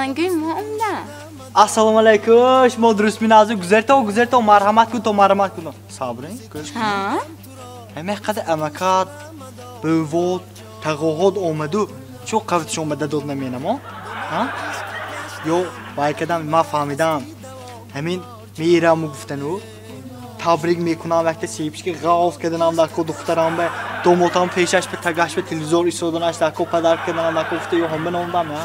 Зангӯи мо омда. Ассалому алайкум, шумо дуруст миназу гузарто, гузарто, марҳамат кун, то марҳамат кун. Сабрин, гӯш кун. Ҳа? Ҳама қадар амакат, бувот, тағоҳот омаду, чо қавти шумо дадод наменамо? Ҳа? Ё вай кадам ман фаҳмидам. Ҳамин мераму гуфтану табрик мекунам, якта сепишки ғавз каданам дар ко духтарам ба домотам пешаш ба тагаш ба телевизор истоданаш дар ко падар каданам дар ко гуфта ё ҳама номдам, я?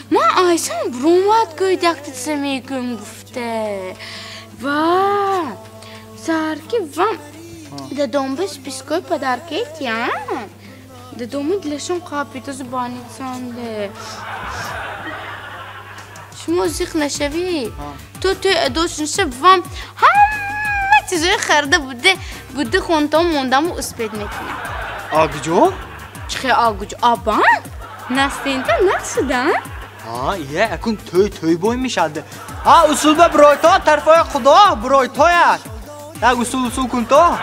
Ман айсан бромад гӯйд якта чиза мегӯм гуфта. Ва сарки вам дадом ба спискои подаркетя. Дадому дилашон қапита зубанитсанде. Шумо зиқ нашавӣ. То тӯй адошунша вам ҳама чизои харида буде буде хонтон мондаму успед мекунам. Агҷо? Чихе агҷо? Абан? Настента нашуда? Ҳа, ия, акун тӯй тӯй бой мешад. Ҳа, усулба биройтон, тарфои Худо, биройтояк. Як усул усул кун то.